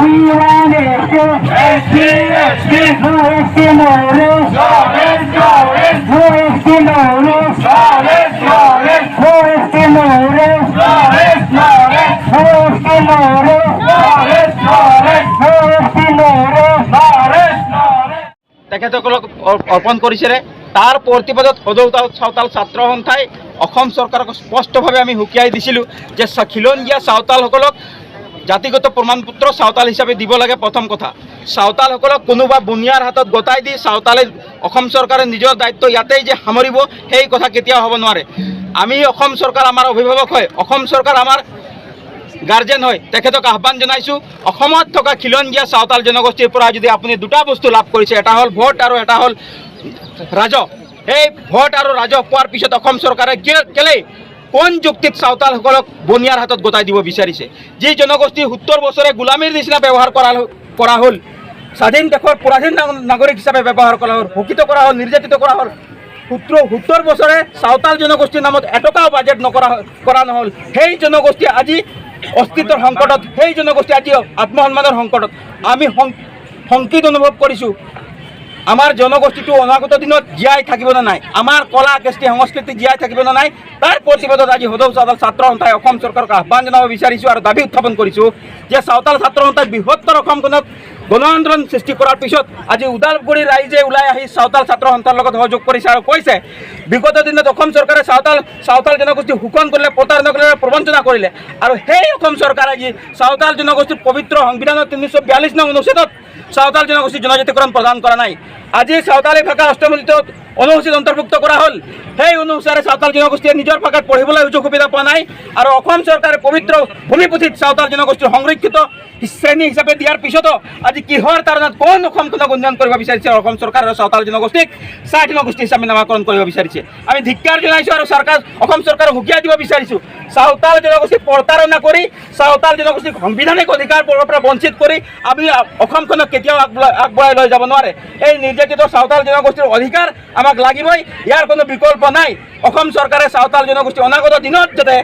We want ST. ST, ST. No ST, no rest. No rest, no rest. No ST, no rest. No rest, no rest. No ST, no rest. No rest, no rest. No ST, no rest. No rest, no rest. No ST, no rest. No rest, no rest. তেখেতসকলক অৰ্পণ কৰিছিলে। তাৰ প্ৰতিবাদত সদৌ চাওতাল ছাত্ৰ সন্থাই অসম চৰকাৰক স্পষ্টভাৱে আমি সকীয়াই দিছিলোঁ যে খিলঞ্জীয়া চাওতালসকলক জাতিগত প্ৰমাণপত্ৰ চাওতাল হিচাপে দিব লাগে। প্ৰথম কথা, চাওতালসকলক কোনোবা বনিয়াৰ হাতত গতাই দি চাওতালে অসম চৰকাৰে নিজৰ দায়িত্ব ইয়াতেই যে সামৰিব, সেই কথা কেতিয়াও হ'ব নোৱাৰে। আমি অসম চৰকাৰ আমাৰ অভিভাৱক হয়, অসম চৰকাৰ আমাৰ গাৰ্জেন হয়, তেখেতক আহ্বান জনাইছোঁ, অসমত থকা খিলঞ্জীয়া চাওতাল জনগোষ্ঠীৰ পৰা যদি আপুনি দুটা বস্তু লাভ কৰিছে, এটা হ'ল ভোট আৰু এটা হ'ল ৰাজহ। এই ভোট আৰু ৰাজহ পোৱাৰ পিছত অসম চৰকাৰে কেলেই, কোন যুক্তিত চাওতালসকলক বনিয়াৰ হাতত গতাই দিব বিচাৰিছে? যি জনগোষ্ঠী 70 বছৰে গোলামীৰ নিচিনা ব্যৱহাৰ কৰা হ'ল, স্বাধীন দেশৰ পৰাধীন নাগৰিক হিচাপে ব্যৱহাৰ কৰা হ'ল, শোষিত কৰা হ'ল, নিৰ্যাতিত কৰা হ'ল, 70 বছৰে চাওতাল জনগোষ্ঠীৰ নামত এটকাও বাজেট নকৰা কৰা নহ'ল, সেই জনগোষ্ঠী আজি অস্তিত্বৰ সংকটত, সেই জনগোষ্ঠী আজি আত্মসন্মানৰ সংকটত। আমি শংকিত অনুভৱ কৰিছোঁ, আমাৰ জনগোষ্ঠীটো অনাগত দিনত জীয়াই থাকিব নে নাই, আমাৰ কলা কৃষ্টি সংস্কৃতি জীয়াই থাকিব নে নাই। তাৰ প্ৰতিবাদত আজি সদৌ চাওতাল ছাত্ৰ সন্থাই অসম চৰকাৰক আহ্বান জনাব বিচাৰিছোঁ আৰু দাবী উত্থাপন কৰিছোঁ যে চাওতাল ছাত্ৰ সন্থাই বৃহত্তৰ অসমখনত গণ আন্দোলন সৃষ্টি কৰাৰ পিছত আজি ওদালগুৰি ৰাইজে ওলাই আহি চাওতাল ছাত্ৰ সন্থাৰ লগত সহযোগ কৰিছে আৰু কৈছে, বিগত দিনত অসম চৰকাৰে চাওতাল জনগোষ্ঠী শোষণ কৰিলে, প্ৰতাৰণা কৰিলে, প্ৰবঞ্চনা কৰিলে আৰু সেই অসম চৰকাৰে আজি চাওতাল জনগোষ্ঠীৰ পবিত্ৰ সংবিধানৰ 342 নং অনুচ্ছেদত চাওতাল জনগোষ্ঠীৰ জনজাতিকৰণ প্ৰদান কৰা নাই। আজি চাওতালী ভাষা অষ্টম অনুসূচীত অন্তৰ্ভুক্ত কৰা হ'ল, সেই অনুসাৰে চাওতাল জনগোষ্ঠীয়ে নিজৰ ভাষাত পঢ়িবলৈ সুযোগ সুবিধা পোৱা নাই আৰু অসম চৰকাৰে পবিত্ৰ ভূমিপুথিত চাওতাল জনগোষ্ঠীৰ সংৰক্ষিত শ্ৰেণী হিচাপে দিয়াৰ পিছতো আজি কিহৰ তাড়নাত কোন অসমখনক উন্নয়ন কৰিব বিচাৰিছে? অসম চৰকাৰ আৰু চাওতাল জনগোষ্ঠীক চাহ জনগোষ্ঠী হিচাপে নামাকৰণ কৰিব বিচাৰিছে। আমি ধিক্কাৰ জনাইছোঁ আৰু অসম চৰকাৰক সকীয়াই দিব বিচাৰিছোঁ, চাওতাল জনগোষ্ঠীক প্ৰতাৰণা কৰি, চাওতাল জনগোষ্ঠীক সাংবিধানিক অধিকাৰ পৰা বঞ্চিত কৰি আপুনি অসমখনক কেতিয়াও আগবঢ়াই লৈ যাব নোৱাৰে। এই নিৰ্যাতিত চাওতাল জনগোষ্ঠীৰ অধিকাৰ আমাক লাগিবই, ইয়াৰ কোনো বিকল্প নাই। অসম চৰকাৰে চাওতাল জনগোষ্ঠী অনাগত দিনত যাতে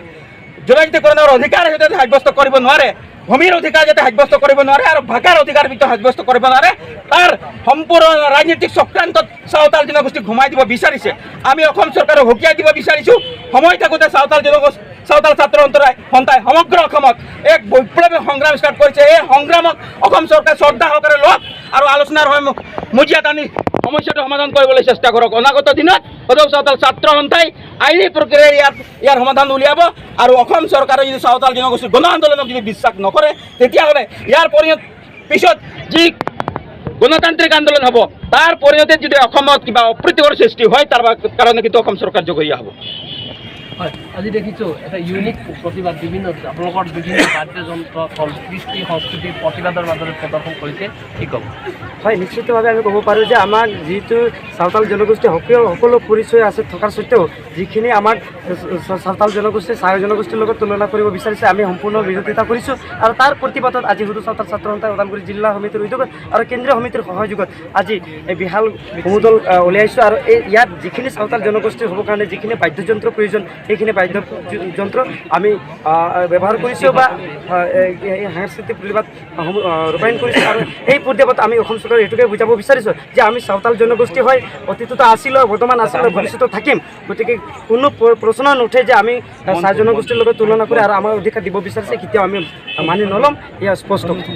জনজাতিকৰণৰ অধিকাৰ যাতে সাব্যস্ত কৰিব নোৱাৰে, ভূমিৰ অধিকাৰ যাতে সাব্যস্ত কৰিব নোৱাৰে আৰু ভাষাৰ অধিকাৰ ভিতৰত সাব্যস্ত কৰিব নোৱাৰে, তাৰ সম্পূৰ্ণ ৰাজনৈতিক চক্ৰান্তত চাওতাল জনগোষ্ঠীক সোমাই দিব বিচাৰিছে। আমি অসম চৰকাৰক সকীয়াই দিব বিচাৰিছোঁ, সময় থাকোঁতে চাওতাল জনগোষ্ঠী, চাওতাল ছাত্ৰ সন্থাই সমগ্ৰ অসমত এক বৈপ্লৱিক সংগ্ৰাম ষ্টাৰ্ট কৰিছে। এই সংগ্ৰামক অসম চৰকাৰে শ্ৰদ্ধা সহকাৰে লওক আৰু আলোচনাৰ মজিয়াত আনি সমস্যাটো সমাধান কৰিবলৈ চেষ্টা কৰক। অনাগত দিনত সদৌ চাওতাল ছাত্ৰ সন্থাই আইনী প্ৰক্ৰিয়াৰে ইয়াৰ সমাধান উলিয়াব আৰু অসম চৰকাৰে যদি চাওতাল জনগোষ্ঠীৰ গণ আন্দোলনক যদি বিশ্বাস নকৰে, তেতিয়াহ'লে ইয়াৰ পৰিণত পিছত যি গণতান্ত্ৰিক আন্দোলন হ'ব, তাৰ পৰিণতিত যদি অসমত কিবা অপ্ৰীতিকৰ সৃষ্টি হয়, তাৰ কাৰণে কিন্তু অসম চৰকাৰ জগৰীয়া হ'ব। হয়, আজি দেখিছোঁ এটা ইউনিক প্ৰতিবাদ। বিভিন্ন আপোনালোকৰ বিভিন্ন বাদ্যযন্ত্ৰ, কৃষ্টি সংস্কৃতিৰ প্ৰতিবাদৰ মাজেৰে প্ৰদৰ্শন কৰিছে, কি ক'ব? হয়, নিশ্চিতভাৱে আমি ক'ব পাৰোঁ যে আমাৰ যিটো চাওতাল জনগোষ্ঠীৰ সকলো সকলো পৰিচয় আছে থকাৰ স্বত্তেও যিখিনি আমাক চাওতাল জনগোষ্ঠী চাহ জনগোষ্ঠীৰ লগত তুলনা কৰিব বিচাৰিছে, আমি সম্পূৰ্ণ বিৰোধিতা কৰিছোঁ আৰু তাৰ প্ৰতিবাদত আজি সদৌ চাওতাল ছাত্ৰ সন্থা ওদালগুৰি জিলা সমিতিৰ উদ্যোগত আৰু কেন্দ্ৰীয় সমিতিৰ সহযোগত আজি এই বিশাল সমদল উলিয়াইছোঁ। আৰু এই ইয়াত যিখিনি চাওতাল জনগোষ্ঠীৰ হ'বৰ কাৰণে যিখিনি বাদ্যযন্ত্ৰ প্ৰয়োজন, সেইখিনি বাদ্যযন্ত্ৰ আমি ব্যৱহাৰ কৰিছোঁ বা এই সাংস্কৃতিক প্ৰতিবাদ ৰূপায়ণ কৰিছোঁ। আৰু এই প্ৰতিবাদত আমি অসম চৰকাৰক এইটোকে বুজাব বিচাৰিছোঁ যে আমি চাওতাল জনগোষ্ঠী হয়, অতীততো আছিলোঁ, বৰ্তমান আছিলোঁ, ভৱিষ্যতত থাকিম। গতিকে কোনো প্ৰশ্ন নুঠে যে আমি চাহ জনগোষ্ঠীৰ লগত তুলনা কৰি আৰু আমাৰ অধিকাৰ দিব বিচাৰিছে, কেতিয়াও আমি মানি নল'ম, এয়া স্পষ্ট কথা।